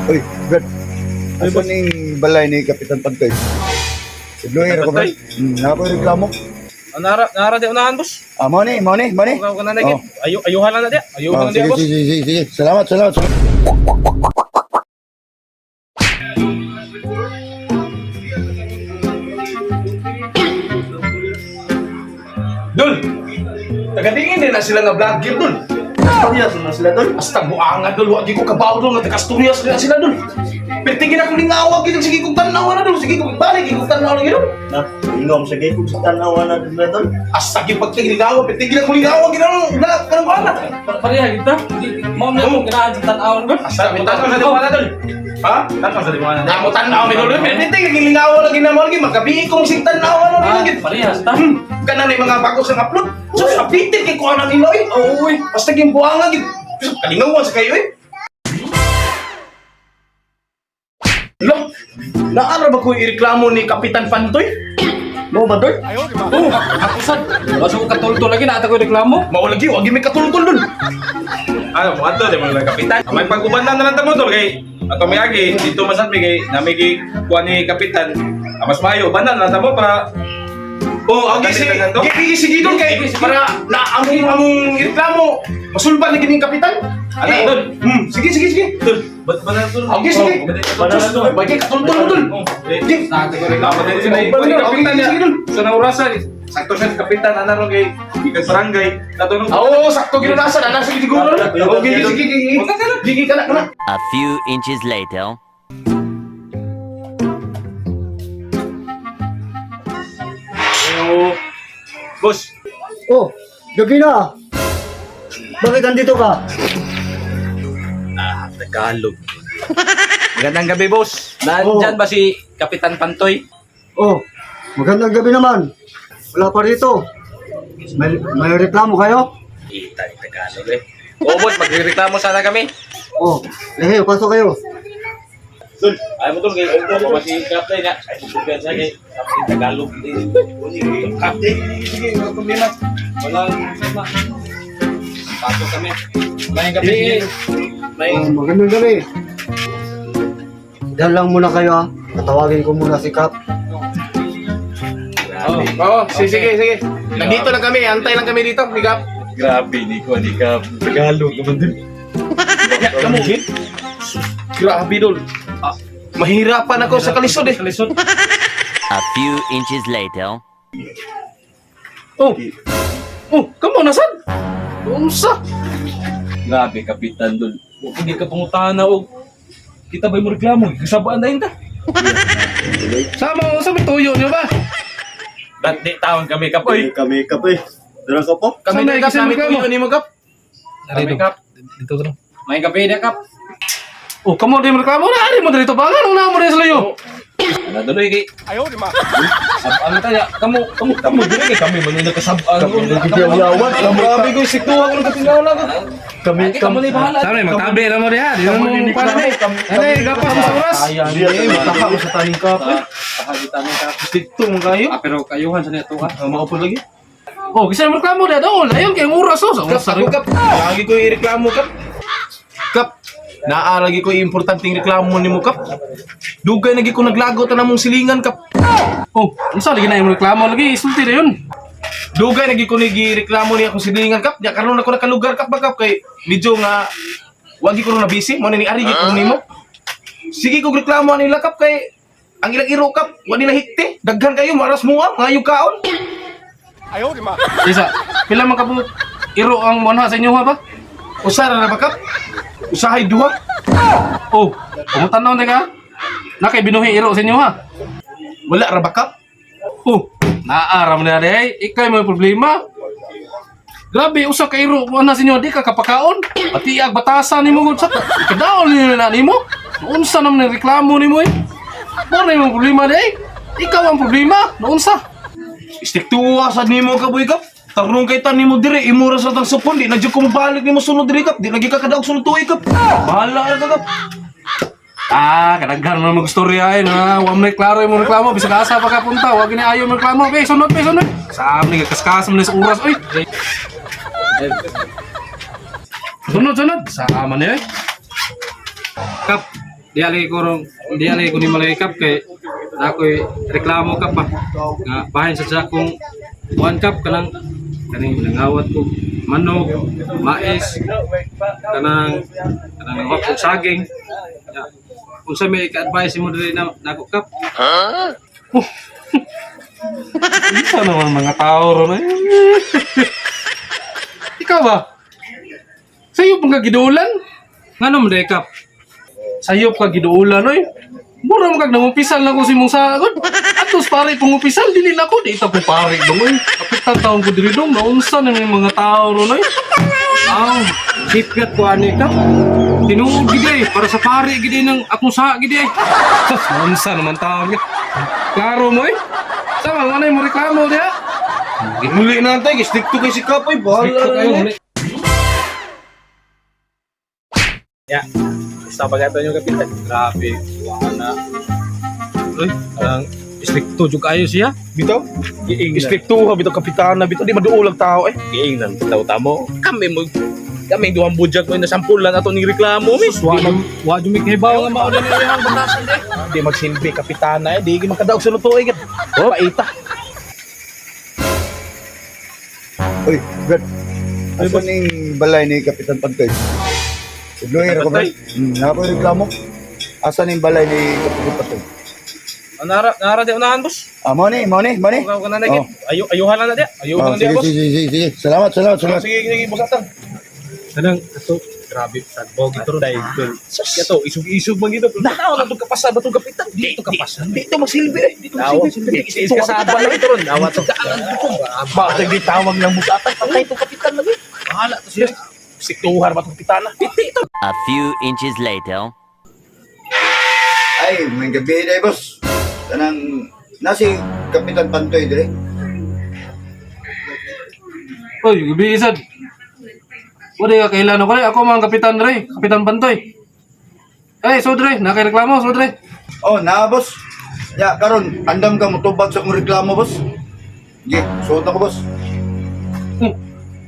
Uy, Brad. Asa ning balay ni Kapitan Pantoy? Sidluhi ra ko, Brad. Naa ko'y reklamo. Nara, nara di unahan, boss. Ah, mo ni, mo ni, mo ni. Huwag ka na lagi. Oh. Ayo, ayuhan lang na di. Ayuhan Oh, lang di, sige, boss. sige, sige, sige. Salamat, salamat. Dul! Tagadingin din na sila nga vlogger, Dul. Asturias na sila, tol. Basta buanga, Dul. Wag ko kabaw, Dul. Nga taga-Asturias na sila, Dul. Pertingin ako lingawa, gid. Sige kong tanawa na, Dul. Sige kong balik, sige kong tanawa na, gid, Dul. Na, ingom sa gaypong sa tanawa na din na tol. Asa gipagtingin lingawa, pertingin ako lingawa, gid, Dul. Wala, kanang wala. Pareha kita. Mao na akong ganahan sa tan-awon ko. Asa, tanaw sa diwana, Dul. Ha? Tan-aw sa diwana. Namo tanaw, mi, Dul. Pertingin lingawa lagi na mo, lagi. Magabi kong sing tanawa na, Ah, lagi. parehas ta. Kanang may mga bago sa upload. Sus, updated kay kuha na nila, eh. Oo, eh. Basta gimbuanga, gid. Sus, kalingawan sa kayo, eh. Lo, naara ba ko ireklamo ni Kapitan Pantoy? Mo ba tol? Oh, Ako sad. Baso ko katultol lagi na ata ko reklamo. maulagi, wag may katultol dun. Ano, mo ato di mo lang kapitan. May pag-uban na lang ta mo tol kay ato may agi dito masat mi kay namigi kuan ni kapitan. Ah, mas maayo uban na lang ta mo para Oh, agi si Dali na to? gigi sige dun kay para na among among reklamo masulban na gini kapitan. Ano, Eh, dun? Sige, sige, sige. Tol, ba't ba na tol? Agi sige. Banana Sus, Bagay katultol mo dun. Sige. Na ata ko reklamo. Reklamo din sila kuan ni kapitan Sige, niya. sige, dun. Sa naurasan, sakto siya sa kapitan ana ron kay gikan barangay. Tatunong Ah, Oo, sakto ginunasa na nasa siguro. Oh, gigi sige, gigi. Gigi kana kana. A few inches later. Oh, boss, Oh, gabi na. Bakit andito ka? ah, Tagalog. Magandang gabi, boss. Nandyan ba si Kapitan Pantoy? Oh, magandang gabi naman. Wala pa rito. May reklamo kayo? Kita ni Tagalog eh. Oo, boss, magrereklamo sana kami. Oh, lehe, pasok kayo. Tol, ay mo tol kay ako ba si Kapten niya? Ay kumpiyansa kay Tagalog. Sige, sige, wala problema. Walang sama. Pasok kami. May gabi. May Oh, magandang gabi. Diyan lang muna kayo ah. Tatawagin ko muna si Kap. Oo, oh, sige, sige, sige. Nandito lang kami, antay lang kami dito, Higap. Grabe ni ko ni Kap. Tagalog naman din. Kamu. Grabe dol. Ah, mahirapan ako sa kalisod eh. Kalisod. A few inches later. Oh. Oh, kamo nasad? Unsa? Grabe kapitan dol. Hindi ka pangutana og kita ba'y mo reklamo? Kasabaan na yun ta. Sama sa may tuyo niyo ba? Dat di taon kami kap oy. Kami Kap eh. Dara ka po? Kami Sama, na kap, kasi kami reklamo. tuyo ni mo kap. Kami kap. Dito to. May gabi na kap. Oh, kamo di mo reklamo na ari mo dito ba nganong na mo dito sa layo? Ano duloy kay Ayaw di ma. Sabaan ta ya. Kamo kamo kamo dili kay kami man yung nagkasabaan. Yawan. Grabe ko siktuwa ko ng katingaw lang. Kami, Kamo ni bahala. Sabi magtabi na mo diha. Di mo para ni. Ano gapas mo sa oras. Hindi, mataka ko sa taning kap. eh. Tahagi tanin kap. Sikto mo kayo. Ah, pero kayuhan sa nito ka. Ah, makaupod lagi. Oh, kasi mo reklamo diha doon. Ayon kay ang oras oh. Sa Kap, oras ako kap. Lagi ko ireklamo kap. Kap, naa lagi ko importanteng reklamo nimo kap. Dugay lagi ko naglagot na namong silingan kap. Oh, unsa lagi na imong reklamo lagi isulti na yun. Dugay lagi ko reklamo ni akong silingan kap. Nya karon ako nakalugar kap ba kap kay medyo nga wagi ko na busy mo ni ari gid ko nimo. Sige ko reklamo nila kap kay ang ilang iro kap, wa nila hikte. Daghan kayo maras mo ah, ngayo kaon. Isa, pila man ka po iro ang monha sa inyo ha ba? Usa ra na ba kap? Usahay duha. Oh, pumutanaw na ka. Na kay binuhi iro sa inyo ha. Wala ra ba kap? Oh, naaram na day. Ikay may problema. Grabe, usa ka iro mo na sa inyo, di ka kapakaon. Pati ag batasan nimo gud sa kadaon nimo na nimo. Unsa naman ang reklamo nimo eh? Mo na imong problema day. Ikaw ang problema, noonsa. Istiktuwa sa nimo ka boy kap. Tarong kay tan nimo dire, imura sa tang supon, di na jud ko mobalik nimo sunod dire kap, di lagi ka kadaog sunod tuig kap. Bahala ra ka kap. Ah, kadaghan mo magstorya ay na. Wa man klaro imong reklamo bisag asa pa ka punta, wa gini ayo imong reklamo. Be, sunod, be, sunod. Sa ni kaskas mo ni sa oras oy. Sunod, sunod. Sama ni eh. Kap. Di alay ko rong, di alay ko ni Malay Cup kay ako'y reklamo kap ba. Nga bahin sa sa akong one cup kanang kaning nangawat ko manok, mais, kanang kanang nangawat ko saging. Ya. Unsa may ka-advise mo diri na nako kap? Isa naman mga tao ron eh. Ikaw ba? Sa'yo pang kagidulan? Ngano man day kap? Sa'yo pa kagidulan oy. Mura mo kag nangumpisal na ko si mong sagod. Atos pare pangupisal dili na ko di ta ko pare dong oy. Kapitan taon ko diri dong naunsa na may mga tao ron oy. Aw, sipyat ko ani kap. Tinuod gid eh, para sa pare gid eh ng akong sa gid eh. Sus, naunsa naman taon ka. Klaro mo eh. Sama, ano mo reklamo diha? Muli na tayo, stick to kay si Kap ay bahala Stricto na kayo, yun. muli. Basta pag-ato yung kapitan. Grabe, wala na. Uy, ang stricto jud kayo siya. Bitaw? Giing na. Stick to ha, bitaw kapitan na bitaw di maduulag tao eh. Giing na. Bitaw tamo. Kami mo kami duhang budyag mo nasampulan ato ning reklamo mi. Sus, wa na wa jud mikibaw nga mao na niya ang batasan di. Di magsilbi kapitana eh, di makadaog sa luto eh. Oh, paita. Uy, Brad. Asa ning balay ni Kapitan Pantoy? Sidluhi ra ko, Brad. Naa reklamo. Asa ning balay ni Kapitan Pantoy? Nara nara di unahan boss. Ah, mo ni, mo ni, mo ni. Ikaw ka na lagi. Oh. Ayo ayuhan na di. Ayuhan Oh, na di sige, boss. sige, sige, sige. Salamat, salamat, salamat. Sige, sige, boss atang. Kanang ato grabe tagbog ito ron. Kato isug-isug man gito. Tao na itong kapasan, batong kapitan. Dito kapasan. Dito magsilbi eh. Dito magsilbi. Is kasaba lang ito ron. Awa to. Bakit di tawag lang boss atang? Patay itong kapitan lagi. Bahala to siya. Siktuhan ba itong kapitana? A few inches later. Ay, may gabi na boss. Kanang nasi Kapitan Pantoy dire. Uy, gabi isad. Wala ka kailan ako re. Ako mga kapitan re, Kapitan Bantoy. Eh, so dre, nakireklamo, so dre. Oh, na boss. Ya, karon andam ka motubag sa akong reklamo, boss. Sige, suot ako, boss.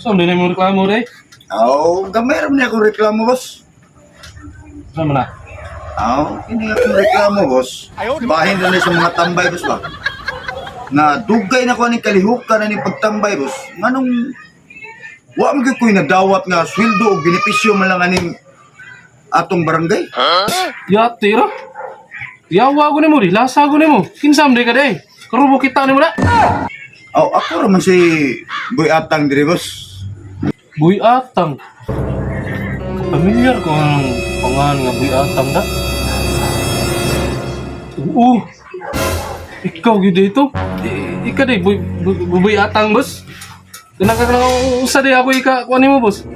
Saan din mo reklamo re? Aw, gamay ra man ni akong reklamo, boss. Saan man na? Aw, hindi akong reklamo, boss. Bahin na ni sa mga tambay, boss ba? Na dugay na ko ni kalihukan na ni pagtambay, boss. Nganong wa man gyud ko'y nadawat nga sweldo o benepisyo man lang aning atong barangay. Yati ra. Yawa ko nimo, lasa ko nimo. Kinsam di ka day. Karubo kita nimo na. Aw, ako ra man si Boy Atang dire, boss. Buy Atang. Familiar ko ang pangalan nga Buy Atang da. Oo. Ikaw gyud dito. Ika day Buy, Buy, Buy Atang boss. Kanang ka kanang usa day ako ika kuan nimo boss.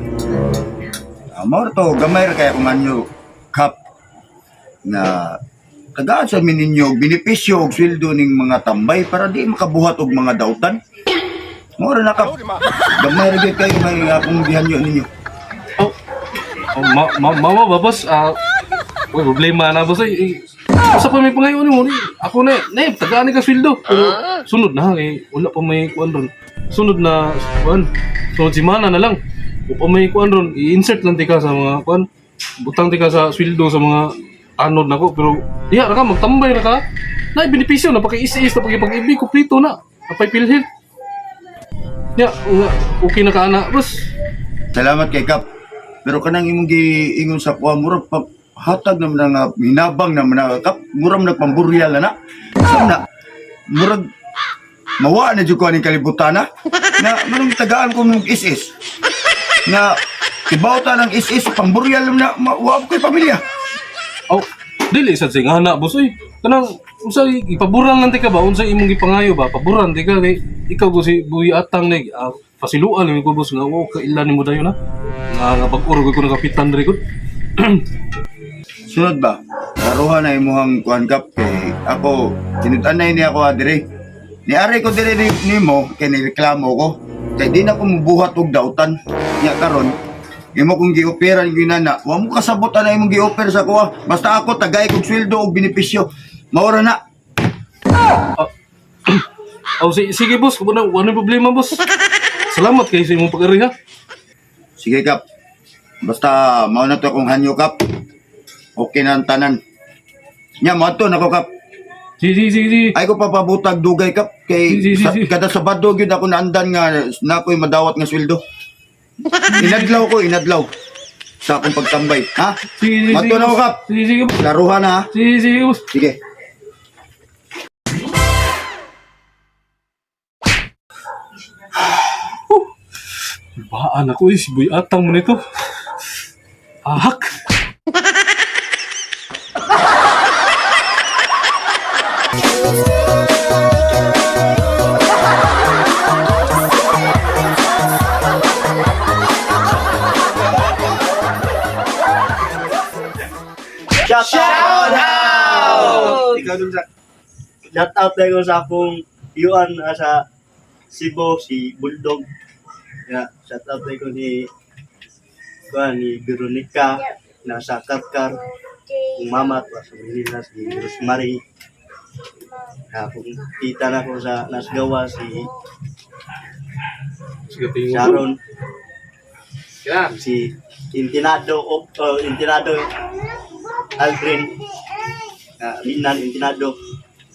Ah, mao ra to gamay ra kay akong anyo cup na tagaan sa min ninyo og benepisyo og sweldo ning mga tambay para di makabuhat og mga dautan. Mao ra na kap. Gamay ra gyud kay may akong gihanyo ninyo. Oh. Oh, ma ma ma ba boss? Ah, uy, problema na boss. Ay, usa pa may pangayon nimo ni. Ako na, na tagaan ni ka sweldo. Pero sunod na kay wala pa may kuan ron. Sunod na kuan. Sunod semana na lang. Wa pa may kuan ron, i-insert lang tika sa mga kuan. Butang tika sa sweldo sa mga tanod nako pero diha ra ka magtambay ra ka. Na benepisyo na paki-is na paki-pag-ibig kumpleto na. Napay PhilHealth. Ya, okay na ka ana, boss. Salamat kay Kap. Pero kanang imong giingon sa kuha murag pa hatag naman na nga hinabang naman na kap murag nagpamburyal na na. Sa na murag mawa na jud ko aning kalibutan na na manong tagaan ko mong is-is na kibaw ta ng is-is pamburyal na wa ko'y pamilya. Oh, dili sad sing ana boss oy. Kanang unsa ipaburan lang tika ba unsa imong gipangayo ba? Paburan tika kay ikaw ko si Buy Atang ni pasiluan ni ko boss nga wa ka ilan nimo dayon ha. Nga nga bag-uro ko ng kapitan diri ko. Sunod ba? Karuha na imuhang kuan kap kay ako tinud-anay niya ako adire. Niari ko dire nimo kay nireklamo ko. Kay di na ko mubuhat og dautan. Nya karon imo kong gi-operan ginana. Wa mo kasabot ana imong gi-offer sa kuha. Basta ako tagay kog sweldo og benepisyo. Maura na. Oh, sige boss, wala wala problema boss. Salamat kay sa imong pag-ari ha. Sige kap. Basta mao na to akong hanyo kap. Okay na ang tanan. Nya mo ato nako, Kap. Si si si si. Ay ko papabutag dugay, Kap, kay Si, si, si, sa, si. kada Sabado gyud ako naandan nga na ako'y madawat nga sweldo. Inadlaw ko, inadlaw sa akong pagtambay, ha? Si si si. Mato na ako, Kap. Si sige boss. Laruhan na, ha? Si sige boss. Sige. Baan ako eh, si Boy Atang mo nito. Ahak! Shout out! Ikaw dun sa Shout out tayo sa akong yuan sa Cebu, si Bulldog. Yeah, shout out tayo ni kuan ni Veronica nasa Karkar, kung mama at sa Manila si Rosemary. Akong tita na ko sa Nasgawa si Sharon, si Intinado Intinado Aldrin, Rinan Intinado,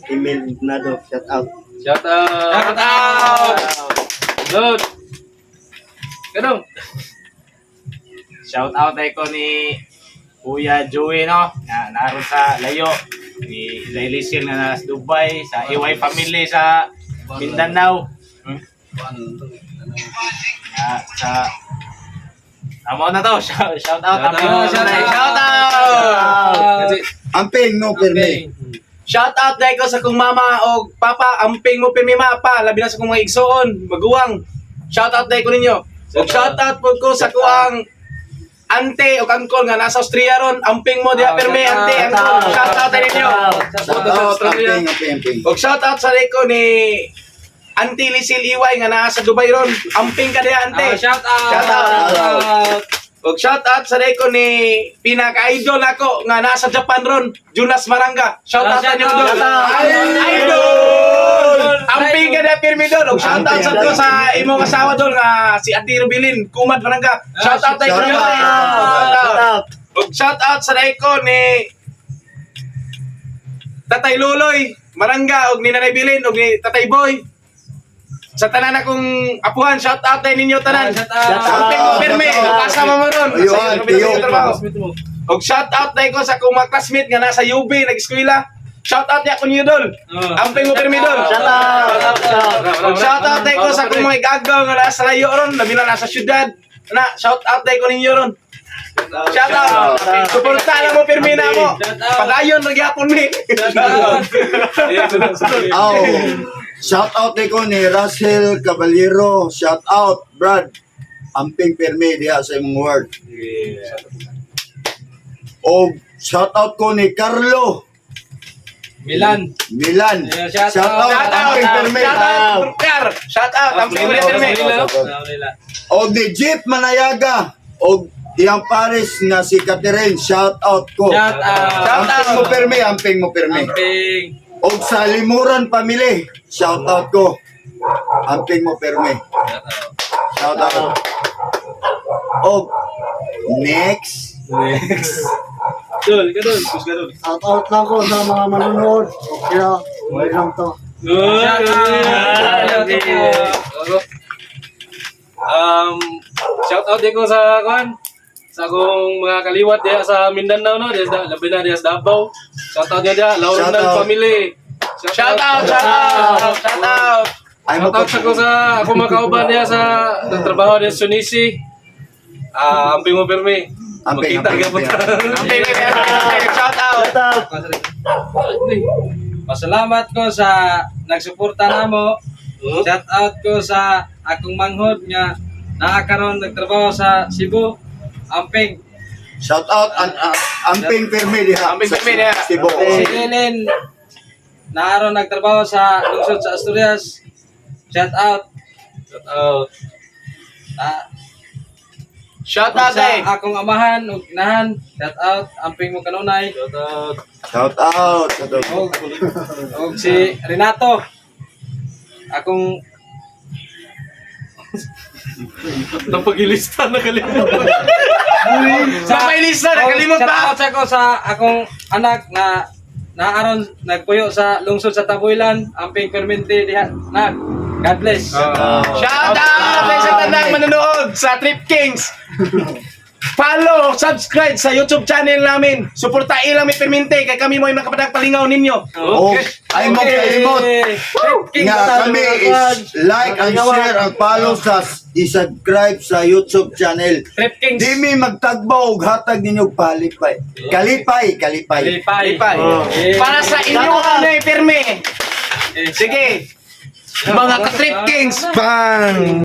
Emil Intinado, shout out. Shout out! Shout out! Good! Ganun! Shout out ay ko ni Kuya Joey no, na naroon sa layo ni Lailisir na nasa Dubai, sa EY family sa Mindanao. Sa Amo na to, shout out. Shout out. Shout out. Shout out. Kasi, Amping no perme. Shout out dahil ko sa kong mama o papa, amping mo pirmi ma pa, labi na sa kong mga igsoon, maguwang. Shout out dahil ko ninyo. Og shout out po ko sa kuang ante o angkol nga nasa Austria ron, amping mo diha pirmi ante, angkol. Shout out dahil ninyo. Shout out, amping, amping, amping. Og shout out sa ko ni Auntie Lisil Iway nga naa sa Dubai ron. Amping ka diha ante. Shout out. Shout out. Og shout out sa ko ni pinaka-idol nako nga nasa Japan ron, Jonas Maranga. Shout out sa inyo dol. Idol! Amping ka na pirmi dol. Og shout out sa ko sa imong asawa dol nga si Ate Rubilin Kumad Maranga. Shout out tayo Shout inyo. out. Shout out. Og shout out sa ko ni Tatay Luloy Maranga og ni Nanay Bilin og ni Tatay Boy. Sa tanan akong apuhan, shout out tayo ninyo tanan. Shout out. Amping mo pirmi, kasama mo ron. Ayun, Sa inyo, tiyo. trabaho. Og shout out na ko sa akong mga classmate nga nasa UB nag-eskwela. Shout out niya kun dol. Amping mo pirmi dol. Shout out! Og shout out na ko sa akong mga igagaw nga nasa layo ron, labi na nasa syudad. Na, shout out na ko ninyo ron. Shout out. Suporta na mo pirmi na mo. Padayon ra gyapon mi. Aw. Shout out ko ni Russell Caballero. Shout out, Brad. Amping perme diha sa imong word. Og shout out ko ni Carlo Milan. Milan. Yeah, shout Shout out, Shout out. amping perme. Shout out. Car. Shout out. Amping mo pirmi. Og ni Jeep Manayaga. Og iyang pares nga si Catherine. Shout out ko. Shout out. Shout Amping out. mo perme, amping mo perme. Amping. Og sa Limuran family, shout out ko. Amping mo perme. Shout out. Og next, Dol, kadol. Shout out lang ko sa mga manonood. Okay na, okay lang to. Good! Shout out. Shout out din ko sa kuan sa akong mga kaliwat diha sa Mindanao no, diha sa labi na diha sa Davao. Shout out niya diha, Lauren Shout out. family. Shout out. Shout out. Shout out. ay Shout out sa ko sa akong mga kauban diha sa nagtrabaho diha sa Sunisi. Ah, amping mo pirmi. Amping, Magkita amping, gyapon ta. Amping mo pirmi. Shout out. Shout out! Pasalamat ko sa nagsuporta namo. Shout out ko sa akong manghod nga naa karon nagtrabaho sa Cebu. Amping. Shout out amping perme diha. Amping sa perme diha. Cebu. Si Ellen naaron nagtrabaho sa lungsod sa Asturias. Shout out. Shout out. Shout out Sa eh. akong amahan ug inahan. Shout out amping mo kanunay. Shout out. Shout out. Shout out. Og si Renato. Akong Napagilista na kalimot. Sa pailista nakalimot Shout pa. out sa ko sa akong anak na naaron nagpuyo sa lungsod sa Tabuilan, amping permente diha na. God bless. Shout out sa tanang manonood sa Trip Kings. Follow, subscribe sa YouTube channel namin. Suportain lang may permente kay kami mo ay makapadagpalingaw ninyo. Okay. Ay mo kalimot. Nga kami is like and share and follow sa i-subscribe sa YouTube channel. Trip Kings. Di mi magtagbaw og hatag ninyo og palipay. Kalipay, kalipay. Kalipay. Kalipay. Para sa inyo ano eh, pirmi. Sige. Mga ka-Trip Kings. Bang!